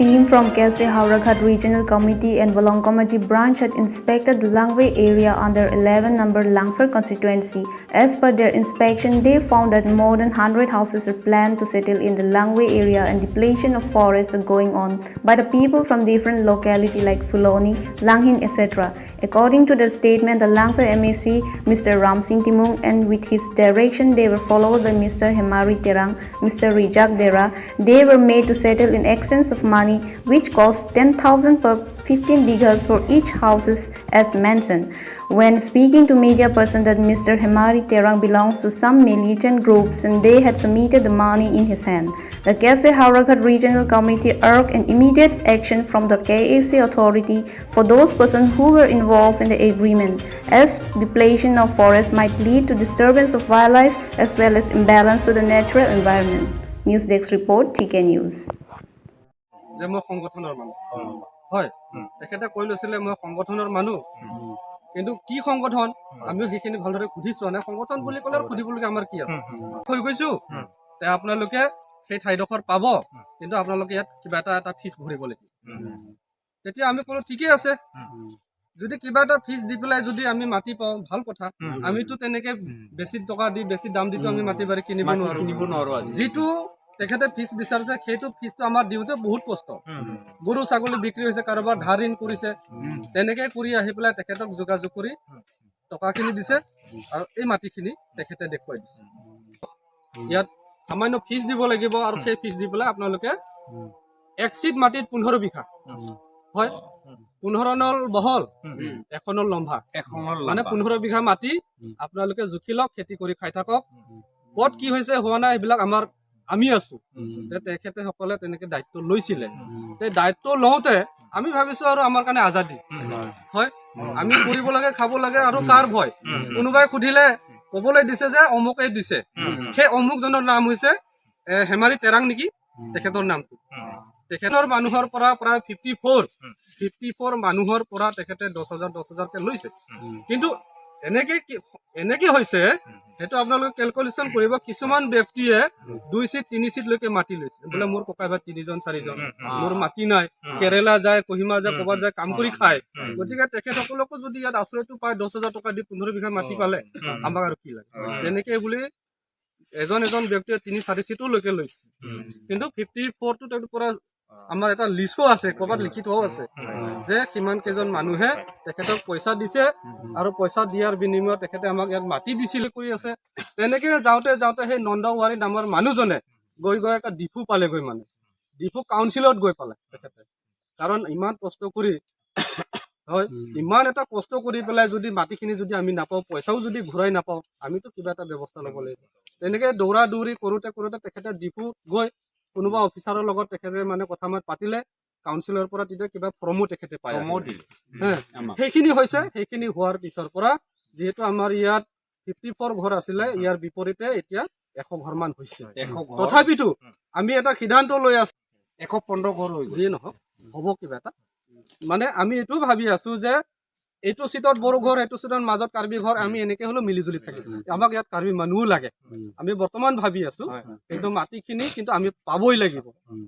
team from KSA Howraghat Regional Committee and Walangkomaji branch had inspected the Langvei area under 11 number Langpher constituency. As per their inspection, they found that more than 100 houses are planned to settle in the Langvei area and depletion of forests are going on by the people from different locality like Fuloni, Langhin, etc. According to their statement, the Langpher MAC, Mr. Ram Singh Timung, and with his direction, they were followed by Mr. Hemari Terang, Mr. Rijak Dera. They were made to settle in exchange of money, which cost 10,000 per 15 bighas for each houses as mentioned. When speaking to media person that Mr. Hemari Terang belongs to some militant groups and they had submitted the money in his hand. The KSA Howraghat Regional Committee urged an immediate action from the KAC authority for those persons who were involved in the agreement, as depletion of forest might lead to disturbance of wildlife as well as imbalance to the natural environment. News Desk Report, TK News. যে মই সংগঠনৰ মানুহ হয়। তেখেতে কৈ লৈছিলে, মই সংগঠনৰ মানুহ। কিন্তু কি সংগঠন, আমিও সেইখিনি ভালদৰে সুধি চোৱা নাই। সংগঠন বুলি ক'লে আৰু সুধিবলগীয়া আমাৰ কি আছে? থৈ গৈছো তে আপোনালোকে সেই ঠাইডোখৰ পাব, কিন্তু আপোনালোকে ইয়াত কিবা এটা ফিজ ভৰিব লাগিব। তেতিয়া আমি ক'লো, ঠিকেই আছে, যদি কিবা এটা ফিজ দি পেলাই যদি আমি মাটি পাওঁ, ভাল কথা। আমিতো তেনেকে বেছি টকা দি, বেছি দাম দিতো আমি মাটি বাৰী কিনিব নোৱাৰো। কিনিব নোৱাৰো আজি। যিটো তেখেতে ফিজ বিচাৰিছে, সেইটো ফিজটো আমাৰ দিওঁতে বহুত কষ্ট। গৰু ছাগলী বিক্ৰী হৈছে, কাৰোবাৰ ধাৰ ঋণ কৰিছে, তেনেকে কৰি আহি পেলাই তেখেতক যোগাযোগ কৰি টকাখিনি দিছে আৰু এই মাটিখিনি তেখেতে দেখুৱাই দিছে। ইয়াত সামান্য ফিজ দিব লাগিব আৰু সেই ফিজ দি পেলাই আপোনালোকে এক চিট মাটিত 15 বিঘা হয়, 15 নল বহল, 1 নল লম্বা। এখনৰ মানে 15 বিঘা মাটি আপোনালোকে জুখি লওক, খেতি কৰি খাই থাকক। ক'ত কি হৈছে, হোৱা নাই, সেইবিলাক আমাৰ আমি আছো। তে তেখেতে সকলে তেনেকে দায়িত্ব লৈছিলে। তে দায়িত্ব লওঁতে আমি ভাবিছো আৰু আমাৰ কাৰণে আজাদী হয়, আমি কৰিব লাগে, খাব লাগে আৰু কাৰ ভয়? কোনোবাই সুধিলে ক'বলৈ দিছে যে অমুকে দিছে। সেই অমুকজনৰ নাম হৈছে হেমাৰী তেৰাং নেকি তেখেতৰ নামটো। তেখেতৰ মানুহৰ পৰা প্ৰায় 54 মানুহৰ পৰা তেখেতে 10 হাজাৰ 10 হাজাৰকে লৈছে। কিন্তু এনেকে হৈছে, সেইটো আপোনালোকে কেলকুলেশ্যন কৰিব। কিছুমান ব্যক্তিয়ে দুই চিট, তিনি চিটলৈকে মাটি লৈছে। বোলে মোৰ ককাই ভাই তিনিজন চাৰিজন, মোৰ মাটি নাই, কেৰেলা যায়, কহিমা যায়, ক'ৰবাত যায়, কাম কৰি খায়। গতিকে তেখেতসকলকো যদি ইয়াত আশ্ৰয়টো পায়, 10 হাজাৰ টকা দি 15 বিঘা মাটি পালে, আমাক আৰু কি লাগে? তেনেকে বুলি এজন এজন ব্যক্তিয়ে তিনি চাৰি চিটোলৈকে লৈছে। কিন্তু 54টো তেওঁটো পৰা আমাৰ এটা লিষ্টো আছে, ক'ৰবাত লিখি থোৱাও আছে যে সিমান কেইজন মানুহে তেখেতক পইচা দিছে আৰু পইচা দিয়াৰ বিনিময়ত তেখেতে আমাক ইয়াত মাটি দিছিলে কৰি আছে। তেনেকে যাওঁতে যাওঁতে সেই নন্দৱাৰী নামৰ মানুহজনে গৈ গৈ এটা ডিফু পালেগৈ, মানে ডিফু কাউন্সিলত গৈ পালে তেখেতে। কাৰণ ইমান কষ্ট কৰি হয়, ইমান এটা কষ্ট কৰি পেলাই যদি মাটিখিনি যদি আমি নাপাওঁ, পইচাও যদি ঘূৰাই নাপাওঁ, আমিতো কিবা এটা ব্যৱস্থা ল'ব লাগিব। তেনেকে দৌৰা দৌৰি কৰোঁতে কৰোঁতে তেখেতে ডিফু গৈ কোনোবা অফিচাৰৰ লগত তেখেতে মানে কথা মাত পাতিলে। কাউন্সিলৰ পৰা তেতিয়া কিবা ফৰ্মো তেখেতে পায়। ফৰ্মো দিলে হে, আমাক। সেইখিনি হৈছে। সেইখিনি হোৱাৰ পিছৰ পৰা যিহেতু আমাৰ ইয়াত 54 ঘৰ আছিলে, ইয়াৰ বিপৰীতে এতিয়া 100 ঘৰমান হৈছে। 100 ঘৰ। তথাপিতো আমি এটা সিদ্ধান্ত লৈ আছো। 115 ঘৰ হৈ গ'ল। যিয়ে নহওক, হ'ব কিবা এটা। মানে আমি এইটো ভাবি আছো যে এইটো চিটত বড়ো ঘৰ, এইটো চিটত মাজত কাৰ্বি ঘৰ, আমি এনেকে হ'লেও মিলি জুলি থাকিম। আমাক ইয়াত কাৰ্বি মানুহো লাগে। আমি বৰ্তমান ভাবি আছো, কিন্তু মাটিখিনি কিন্তু আমি পাবই লাগিব।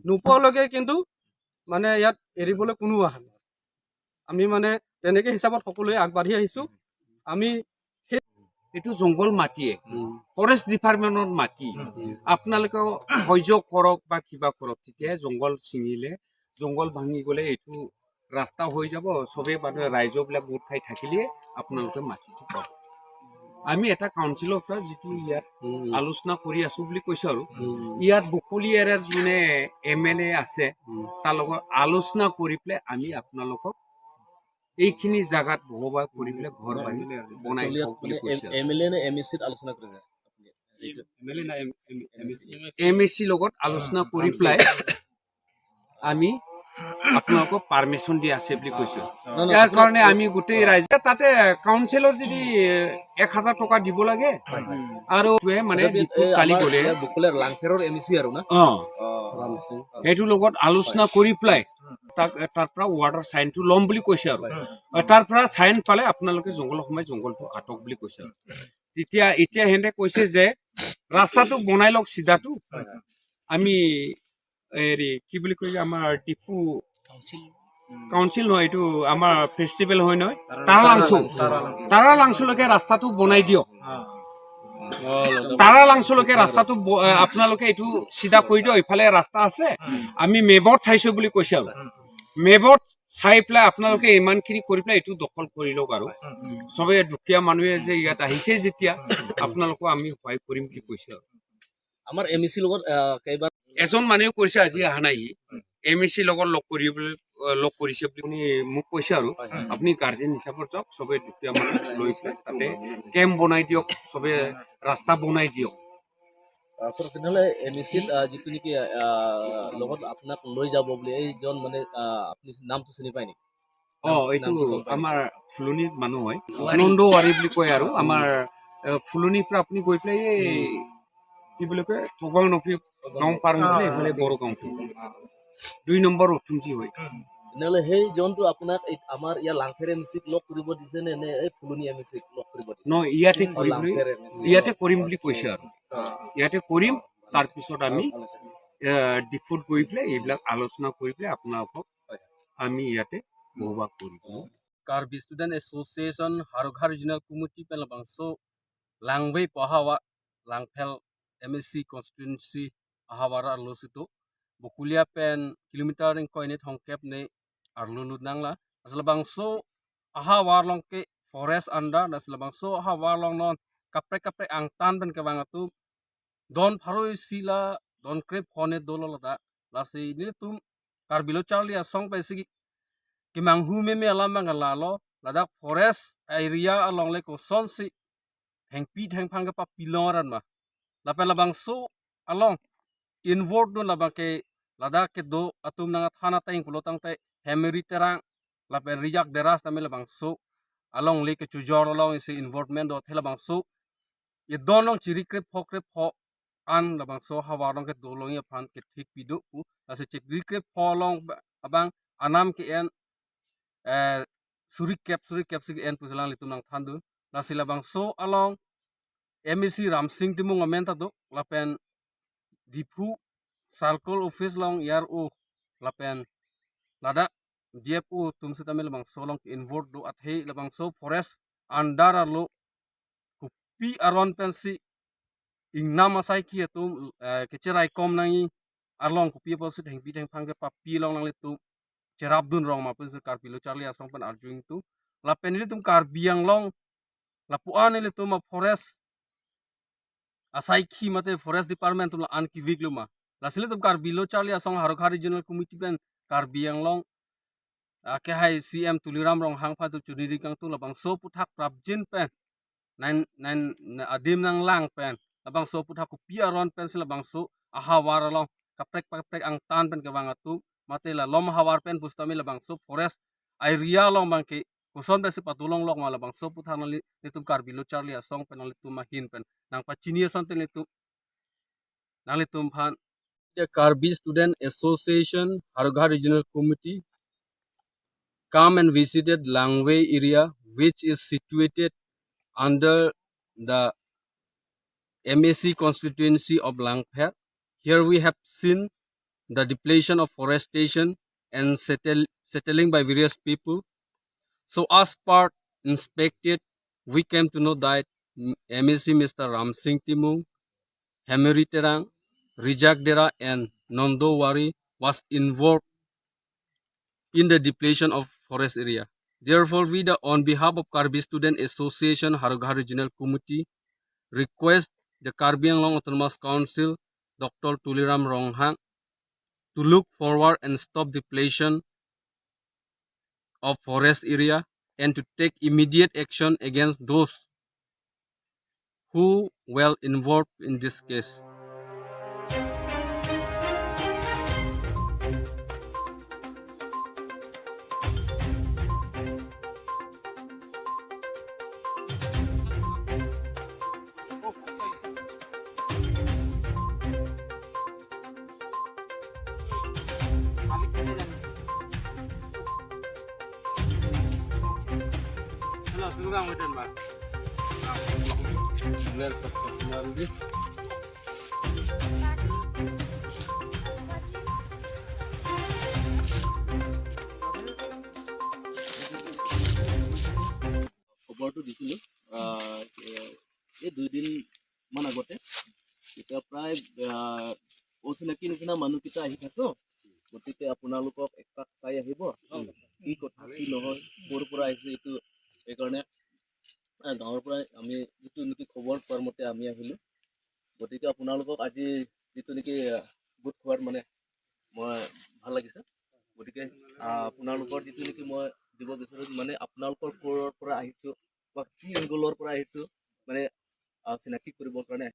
নোপোৱালৈকে কিন্তু মানে ইয়াত এৰিবলৈ কোনো অহা নাই। আমি মানে তেনেকে হিচাপত সকলোৱে আগবাঢ়ি আহিছো আমি। এইটো জংঘল মাটিয়ে, ফৰেষ্ট ডিপাৰ্টমেণ্টৰ মাটি। আপোনালোকে সহযোগ কৰক বা কিবা কৰক, তেতিয়াহে জংঘল ছিঙিলে, জংঘল ভাঙি গ'লে এইটো ৰাস্তা হৈ যাব। চবেই মানুহে ৰাইজবিলাক গোট খাই থাকিলে আপোনালোকে মাটিটো পাব। আমি এটা কাউন্সিলৰ পৰা যিটো ইয়াত আলোচনা কৰি আছো বুলি কৈছো আৰু ইয়াত বকলি এৰিয়াৰ যোনে এম এল এ আছে, তাৰ লগত আলোচনা কৰি পেলাই আমি আপোনালোকক এইখিনি জাগাত বসবাস কৰি পেলাই ঘৰ বাৰী বনাই থওক বুলি কৈছে। এম এল এ নে এম এ চিত আলোচনা কৰিছে? এম এ চিৰ লগত আলোচনা কৰি পেলাই আমি আপোনালোকক পাৰ্মিশ্যন দিয়া আছে বুলি কৈছো। ইয়াৰ কাৰণে আমি গোটেই ৰাইজে তাতে কাউন্সিলৰ যদি 1000 টকা দিব লাগে আৰু মানে ডিপুত কালি গ'লে বকলেৰ লাংফেৰৰ এম এ চি আৰু না? অ, সেইটোৰ লগত আলোচনা কৰি পেলাই তাক তাৰ পৰা ৱাৰ্ডৰ চাইনটো ল'ম বুলি কৈছে আৰু তাৰ পৰা চাইন পালে আপোনালোকে জংঘলৰ সোমাই জংঘলটো কাটক বুলি কৈছে। আৰু তেতিয়া এতিয়া সিহঁতে কৈছে যে ৰাস্তাটো বনাই লওক চিধাটো আমি হেৰি কি বুলি কয় আমাৰ ডিফু কাউন্সিল নহয়, এইটো আমাৰ ফেষ্টিভেল হয় নহয়, তাৰালাংচু, তাৰালাংচুলৈকে ৰাস্তাটো বনাই দিয়ক। তাৰালাংচুলৈকে ৰাস্তাটো আপোনালোকে এইটো চিধা কৰি দিয়ক, ইফালে ৰাস্তা আছে, আমি মেপত চাইছো বুলি কৈছে আৰু মেপত চাই পেলাই আপোনালোকে ইমানখিনি কৰি পেলাই এইটো দখল কৰি লওক। আৰু চবে দুখীয়া মানুহে যে ইয়াত আহিছে যেতিয়া আপোনালোকক আমি সহায় কৰিম বুলি কৈছে। আৰু আমাৰ এম ই চিৰ লগত কেইবাৰ এজন মানুহে কৈছে, আজি অহা নাই, এম এ চিৰ লগত লগ কৰিবলৈ লগ কৰিছে বুলি আপুনি মোক কৈছে। আৰু আপুনি গাৰ্জেন হিচাপত যাওক, চবে দুখীয়া মানুহ লৈ পেলাই তাতে কেম্প বনাই দিয়ক, চবে ৰাস্তা বনাই দিয়ক। তেনেহ'লে এম ই চিত যিটো নেকি লগত আপোনাক লৈ যাব বুলি এইজন মানে আপুনি নামটো চিনি পায় নেকি? অ, এইটো নামটো গম পায় নেকি? আমাৰ ফুলনিত মানুহ হয়, নন্দৱাৰী বুলি কয়। আৰু আমাৰ ফুলনিৰ পৰা আপুনি গৈ পেলাই এই কি বুলি কয় থগাং নফি গাঁও পাৰ হৈ পেলাই এইফালে বড়ো গাঁওটো 2 নম্বৰ উঠুমচি হয়। তেনেহ'লে সেইজনটো আপোনাক এই আমাৰ ইয়াৰ লাংফেৰ এম চিক লগ কৰিব দিছে নে নে এই ফুলনি এম চিক লগ কৰিব দিছে? ন, ইয়াতে কৰিম বুলি লাংফেৰ এম চি। ইয়াতে কৰিম বুলি কৈছে। আৰু ইয়াতে কৰিম, তাৰপিছত আমি ডিফুত গৈ পেলাই এইবিলাক আলোচনা কৰি পেলাই আপোনালোকক আমি ইয়াতে বহবাস কৰিম। Karbi Student Association Harugha Regional Committee pen labangso Langwei Pahawa Langphel MSc constituency ahawara arlo sito Bokulia pen kilometer ring koine thongkep ne arlo lut nangla asla bangso aha warlong ke forest under asla bangso aha warlong non kapre kapre angtan pen kewang atu don pharoi sila don krep khone dolo lada lasi ni tum karbilo charlie asong pe sigi kimang hu me me alam bang la lo ladak forest area along le ko son si heng pi theng phang ka pa pilong ran ma la pe la bang so along inward do la bang ke ladak ke do atum nanga thana teng kulo tang te hemeri terang la pe rijak deras na me la bang so along le ke chujor along isi involvement do thela bang so ye don long chiri krep pho krep pho an la bang so hawa long ke do long ye phan ke thik pi do pu la se chik ri krep pho long abang anam ke en suri cap sik en pusalang litum nang thandu la sila bang so along MEC Ramsing timung amenta do lapen Diphu circle office long yar o lapen lada DFO tumse tamil bang so long involved do athe labang so forest under arlo kupi aron pensi ingnam asai ki atum kecherai kom nangi arlong kupi posit hengpi theng phang ke papi long lang litum cherap dun rong ma pun karpilo charlie asong pan arjuing tu la penili tum karbiang long la puan ili tum forest asai khi mate forest department tum la an ki wik luma la sili tum karbilo charlie asong harokha regional committee pen karbiang long ke hai CM Tuliram rong hang pha tu chuniri kang tu la bang so puthak prabjin pen nine nine adim nang lang pen la bang so puthak ku pi aron pen sila bang so aha war long kaprek kaprek ang tan pen ke bang atu mate la lom hawar pen pustami la bang so forest area long bang ke kuson be si patulong lok ma la bang so puthak nali litum karbilo charlie asong pen nali tum hin pen nang pa chini asong ten litum nang litum phan. The Karbi Student Association Harugha Regional Committee come and visited Langway area, which is situated under the MAC constituency of Langpher. Here we have seen the depletion of forestation and settling by various people. So as part inspected, we came to know that MAC Mr. Ram Singh Timung, Hemeri Terang, Rijak Dera and Nondo Wari was involved in the depletion of forest area. Therefore, we the, on behalf of Karbi Student Association Harugha Regional Committee request the Karbi Anglong Autonomous Council Dr. Tuliram Ronghang to look forward and stop depletion of forest area and to take immediate action against those who were involved in this case. এই 2 দিনমান আগতে। তেতিয়া প্ৰায় অচিনাকি নিচিনা মানুহকেইটা আহি থাকো। গতিকে আপোনালোকক একপাক চাই আহিব, কি কথা কি নহয়, ক'ৰ পৰা আহিছে এইটো। সেইকাৰণে গাঁৱৰ পৰাই আমি যিটো নেকি খবৰ পোৱাৰ মতে আমি আহিলোঁ। গতিকে আপোনালোকক আজি যিটো নেকি গোট খোৱাৰ মানে মই ভাল লাগিছে। গতিকে আপোনালোকৰ যিটো নেকি মই দিব বিচাৰোঁ, মানে আপোনালোকৰ ক'ৰ পৰা আহিছোঁ বা কি এংগলৰ পৰা আহিছোঁ, মানে চিনাকি কৰিবৰ কাৰণে।